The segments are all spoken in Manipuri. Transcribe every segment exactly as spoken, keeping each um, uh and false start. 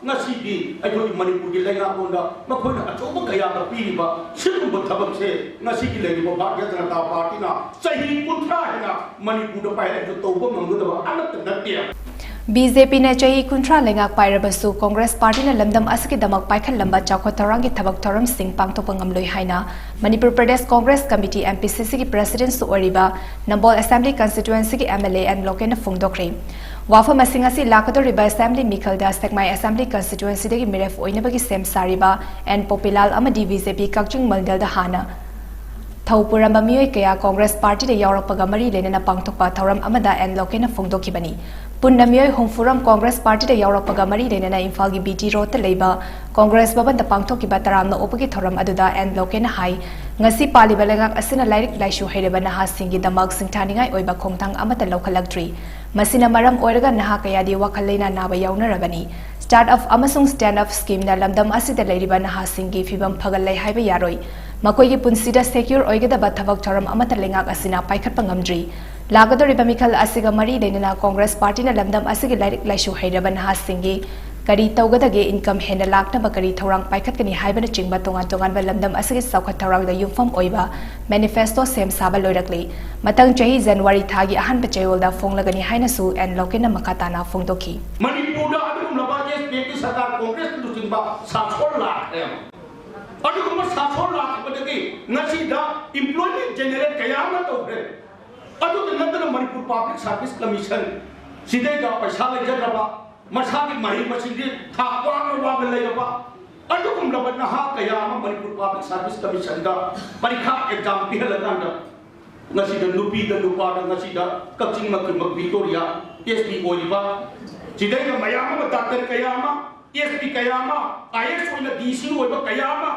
ꯉꯁꯤꯗꯤ ꯑꯩꯈꯣꯏꯒꯤ ꯃꯅꯤꯄꯨꯔꯒꯤ ꯂꯩꯉꯥꯛꯂꯣꯟꯗ ꯃꯈꯣꯏꯅ ꯑꯆꯧꯕ ꯀꯌꯥꯗ ꯄꯤꯔꯤꯕ ꯁꯤꯒꯨꯝꯕ ꯊꯕꯛꯁꯦ ꯉꯁꯤꯒꯤ ꯂꯩꯔꯤꯕ ꯚꯥꯔꯇꯤꯌ ꯖꯅꯇꯥ ꯄꯥꯔꯇꯤꯅ ꯆꯍꯤ ꯀꯨꯟꯊ꯭ꯔꯥ ꯍꯦꯟꯅ ꯃꯅꯤꯄꯨꯔꯗ ꯄꯥꯏꯔꯛꯏꯗꯨ ꯇꯧꯕ ꯉꯝꯒꯗꯕ ꯑꯃꯠꯇ ꯅꯠꯇꯦ꯫ ꯕꯤ ꯖꯦ ꯄꯤꯅ ꯆꯍꯤ ꯀꯨꯟꯊ꯭ꯔꯥ ꯂꯩꯉꯥꯛ ꯄꯥꯏꯔꯕꯁꯨ ꯀꯣꯡꯒ꯭ꯔꯦꯁ ꯄꯥꯔꯇꯤꯅ ꯂꯝꯗꯝ ꯑꯁꯤꯒꯤꯗꯃꯛ ꯄꯥꯏꯈꯠꯂꯝꯕ ꯆꯥꯎꯈꯠ ꯊꯧꯔꯥꯡꯒꯤ ꯊꯕꯛ ꯊꯧꯔꯝꯁꯤꯡ ꯄꯥꯡꯊꯣꯛꯄ ꯉꯝꯂꯣꯏ ꯍꯥꯏꯅ Manipur Pradesh Congress committee, M P C C, ꯒꯤ ꯄ꯭ꯔꯦꯁꯤꯗꯦꯟꯠꯁꯨ ꯑꯣꯏꯔꯤꯕ ꯅꯝꯕꯣꯜ ꯑꯦꯁꯦꯝꯕ꯭ꯂꯤ ꯀꯟꯁꯇꯤꯇ꯭ꯋꯦꯟꯁꯤꯒꯤ M L A N ꯂꯣꯀꯦꯟꯅ ꯐꯣꯡꯗꯣꯛꯈ꯭ꯔꯦ꯫ ꯋꯥꯐꯝ ꯑꯁꯤꯡ ꯑꯁꯤ ꯂꯥꯛꯀꯗꯧꯔꯤꯕ ꯑꯦꯁꯦꯝꯕ꯭ꯂꯤ ꯃꯤꯈꯜꯗ ꯁꯦꯛꯃꯥꯏ ꯑꯦꯁꯦꯝꯕ꯭ꯂꯤ ꯀꯟꯁꯇꯤꯇ꯭ꯋꯦꯟꯁꯤꯗꯒꯤ ꯃꯤꯔꯦꯞ ꯑꯣꯏꯅꯕꯒꯤ ꯁꯦꯝ ꯁꯥꯔꯤꯕ ꯑꯦꯟ ꯄꯣꯄꯤꯂꯥꯜ ꯑꯃꯗꯤ ꯕꯤ ꯖꯦ ꯄꯤ ꯀꯛꯆꯤꯡ ꯃꯟꯗꯜꯗ ꯍꯥꯟꯅ ꯊꯧ ꯄꯨꯔꯝꯕ ꯃꯤꯑꯣꯏ ꯀꯌꯥ ꯀꯣꯡꯒ꯭ꯔꯦꯁ ꯄꯥꯔꯇꯤꯗ ꯌꯥꯎꯔꯛꯄꯒ ꯃꯔꯤ ꯂꯩꯅꯅ ꯄꯥꯡꯊꯣꯛꯄ ꯊꯧꯔꯝ ꯑꯃꯗ ꯑꯦꯟ ꯂꯣꯀꯦꯟꯅ ꯐꯣꯡꯗꯣꯛꯈꯤꯕꯅꯤ꯫ ꯄꯨꯟꯅ ꯃꯤꯑꯣꯏ ꯍꯨꯝꯐꯨꯔꯣꯝ ꯀꯣꯡꯒ꯭ꯔꯦꯁ ꯄꯥꯔꯇꯤꯗ ꯌꯥꯎꯔꯛꯄꯒ ꯃꯔꯤ ꯂꯩꯅꯅ ꯏꯝꯐꯥꯜꯒꯤ ꯕꯤ ꯇꯤ ꯔꯣꯗꯇ ꯂꯩꯕ ꯀꯣꯡꯒ꯭ꯔꯦꯁ ꯚꯕꯟꯗ ꯄꯥꯡꯊꯣꯛꯈꯤꯕ ꯇꯔꯥꯝꯅ ꯑꯣꯛꯄꯒꯤ ꯊꯧꯔꯝ ꯑꯗꯨꯗ ꯑꯦꯟ ꯂꯣꯀꯦꯟꯅ ꯍꯥꯏ, ꯉꯁꯤ ꯄꯥꯜꯂꯤꯕ ꯂꯩꯉꯥꯛ ꯑꯁꯤꯅ ꯂꯥꯏꯔꯤꯛ ꯂꯥꯏꯁꯨ ꯍꯩꯔꯕ ꯅꯍꯥꯁꯤꯡꯒꯤꯗꯃꯛ ꯁꯤꯡꯊꯥꯅꯤꯡꯉꯥꯏ ꯑꯣꯏꯕ ꯈꯣꯡꯊꯥꯡ ꯑꯃꯠꯇ ꯂꯧꯈꯠꯂꯛꯇ꯭ꯔꯤ꯫ ꯃꯁꯤꯅ ꯃꯔꯝ ꯑꯣꯏꯔꯒ ꯅꯍꯥ ꯀꯌꯥꯗꯤ ꯋꯥꯈꯜ ꯂꯩꯅꯥ ꯅꯥꯕ ꯌꯥꯎꯅꯔꯕꯅꯤ꯫ Start-up ꯑꯃꯁꯨꯡ Stand-up Scheme-ꯅ ꯂꯝꯗꯝ ꯑꯁꯤꯗ ꯂꯩꯔꯤꯕ ꯅꯍꯥꯁꯤꯡꯒꯤ ꯐꯤꯚꯝ ꯐꯒꯠꯂꯦ ꯍꯥꯏꯕ ꯌꯥꯔꯣꯏ꯫ ꯃꯈꯣꯏꯒꯤ ꯄꯨꯟꯁꯤꯗ secure ꯑꯣꯏꯒꯗꯕ ꯊꯕꯛ ꯊꯧꯔꯝ ꯑꯃꯠꯇ ꯂꯩꯉꯥꯛ ꯑꯁꯤꯅ ꯄꯥꯏꯈꯠꯄ ꯉꯝꯗ꯭ꯔꯤ꯫ ꯂꯥꯛꯀꯗꯧꯔꯤꯕ ꯃꯤꯈꯜ ꯑꯁꯤꯒ ꯃꯔꯤ ꯂꯩꯅꯅ ꯀꯣꯡꯒ꯭ꯔꯦꯁ ꯄꯥꯔꯇꯤꯅ ꯂꯝꯗꯝ ꯑꯁꯤꯒꯤ ꯂꯥꯏꯔꯤꯛ ꯂꯥꯏꯁꯨ ꯍꯩꯔꯕ ꯅꯍꯥꯁꯤꯡꯒꯤ ꯀꯔꯤ ꯇꯧꯒꯗꯒꯦ, income ꯍꯦꯟꯅ ꯂꯥꯛꯅꯕ ꯀꯔꯤ ꯊꯧꯔꯥꯡ ꯄꯥꯏꯈꯠꯀꯅꯤ ꯍꯥꯏꯕꯅꯆꯤꯡꯕ ꯇꯣꯉꯥꯟ ꯇꯣꯉꯥꯟꯕ ꯂꯝꯗꯝ ꯑꯁꯤꯒꯤ ꯆꯥꯎꯈꯠ ꯊꯧꯔꯥꯡꯗ ꯌꯨꯝꯐꯝ ꯑꯣꯏꯕ manifesto ꯁꯦꯝ ꯁꯥꯕ ꯂꯣꯏꯔꯛꯂꯤ꯫ ꯃꯊꯪ ꯆꯍꯤ ꯖꯅꯋꯥꯔꯤ ꯊꯥꯒꯤ ꯑꯍꯥꯟꯕ ꯆꯌꯣꯜꯗ ꯐꯣꯡꯂꯒꯅꯤ ꯍꯥꯏꯅꯁꯨ ꯑꯦꯟ ꯂꯣꯀꯦꯟꯅ ꯃꯈꯥ ꯇꯥꯅ ꯐꯣꯡꯗꯣꯛꯈꯤ꯫ ꯃꯅꯤꯄꯨꯔꯗ ꯑꯗꯨꯒꯨꯝꯂꯕ S P P ꯁꯔꯀꯥꯔ, ꯀꯣꯡꯒ꯭ꯔꯦꯁ ꯂꯨꯆꯤꯡꯕ ꯁꯥꯁꯣꯟ ꯂꯥꯛꯈ꯭ꯔꯦ꯫ ꯑꯗꯨꯒꯨꯝꯕ ꯁꯥꯁꯣꯟ ꯂꯥꯛꯈꯤꯕꯗꯒꯤ ꯉꯁꯤꯗ employment generate ꯀꯌꯥ ꯑꯃ ꯇꯧꯈ꯭ꯔꯦ꯫ ꯑꯗꯨꯇ ꯅꯠꯇꯅ ꯃꯅꯤꯄꯨꯔ Public Service Commission ꯁꯤꯗꯩꯗ ꯄꯩꯁꯥ ꯂꯩꯖꯗ꯭ꯔꯕ, ꯃꯁꯥꯒꯤ ꯃꯍꯩ ꯃꯁꯤꯡꯗꯤ ꯊꯥꯛ ꯋꯥꯡꯅ ꯋꯥꯡꯅ ꯂꯩꯔꯕ ꯑꯗꯨꯒꯨꯝꯂꯕ ꯅꯍꯥ ꯀꯌꯥ ꯑꯃ ꯃꯅꯤꯄꯨꯔ Public Service Commission-ꯗ ꯄꯔꯤꯈꯥ exam ꯄꯤꯍꯜꯂꯀꯥꯟꯗ ꯉꯁꯤꯗ ꯅꯨꯄꯤꯗ ꯅꯨꯄꯥꯗ ꯉꯁꯤꯗ ꯀꯛꯆꯤꯡꯃꯛꯀꯤ ꯃꯛ ꯕꯤꯛꯇꯣꯔꯤꯌꯥ S P ꯑꯣꯏꯔꯤꯕ, ꯁꯤꯗꯩꯗ ꯃꯌꯥꯝ ꯑꯃ doctor ꯀꯌꯥ ꯑꯃ, S P ꯀꯌꯥ ꯑꯃ, I A S ꯑꯣꯏꯅ D C ꯑꯣꯏꯕ ꯀꯌꯥ ꯑꯃ,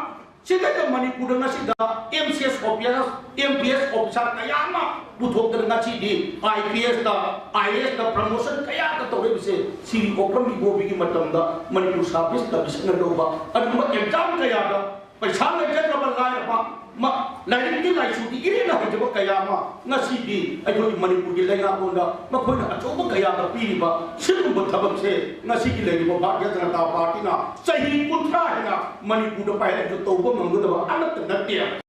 ꯁꯤꯗꯩꯗ ꯃꯅꯤꯄꯨꯔꯗ ꯉꯁꯤꯗ M C S officer, M P S officer ꯀꯌꯥ ꯑꯃ ꯄꯨꯊꯣꯛꯇꯅ ꯉꯁꯤꯗꯤ I P S ꯇ, I A S ꯇ promotion ꯀꯌꯥ ꯑꯃ ꯇꯧꯔꯛꯏꯕꯁꯦ ꯁꯤꯔꯤ ꯑꯣꯛꯐꯝ ꯏꯕꯣꯕꯤꯒꯤ ꯃꯇꯝꯗ ꯃꯅꯤꯄꯨꯔ Service Commission-ꯅ ꯂꯧꯕ ꯑꯗꯨꯒꯨꯝꯕ exam ꯀꯌꯥꯗ ꯄꯩꯁꯥ ꯂꯩꯖꯗ꯭ꯔꯕ ꯂꯥꯏꯔꯕ ꯃ-, ꯂꯥꯏꯔꯤꯛꯀꯤ ꯂꯥꯏꯁꯨꯒꯤ ꯏꯔꯦꯟꯅ ꯍꯩꯖꯕ ꯀꯌꯥ ꯑꯃ ꯉꯁꯤꯗꯤ ꯑꯩꯈꯣꯏꯒꯤ ꯃꯅꯤꯄꯨꯔꯒꯤ ꯂꯩꯉꯥꯛꯂꯣꯟꯗ ꯃꯈꯣꯏꯅ ꯑꯆꯧꯕ ꯀꯌꯥꯗ ꯄꯤꯔꯤꯕ ꯁꯤꯒꯨꯝꯕ ꯊꯕꯛꯁꯦ ꯉꯁꯤꯒꯤ ꯂꯩꯔꯤꯕ ꯚꯥꯔꯇꯤꯌ ꯖꯅꯇꯥ ꯄꯥꯔꯇꯤꯅ ꯆꯍꯤ ꯀꯨꯟꯊ꯭ꯔꯥ ꯍꯦꯟꯅ ꯃꯅꯤꯄꯨꯔꯗ ꯄꯥꯏꯔꯛꯄꯗ ꯇꯧꯕ ꯉꯝꯒꯗꯕ ꯑꯃꯠꯇ ꯅꯠꯇꯦ꯫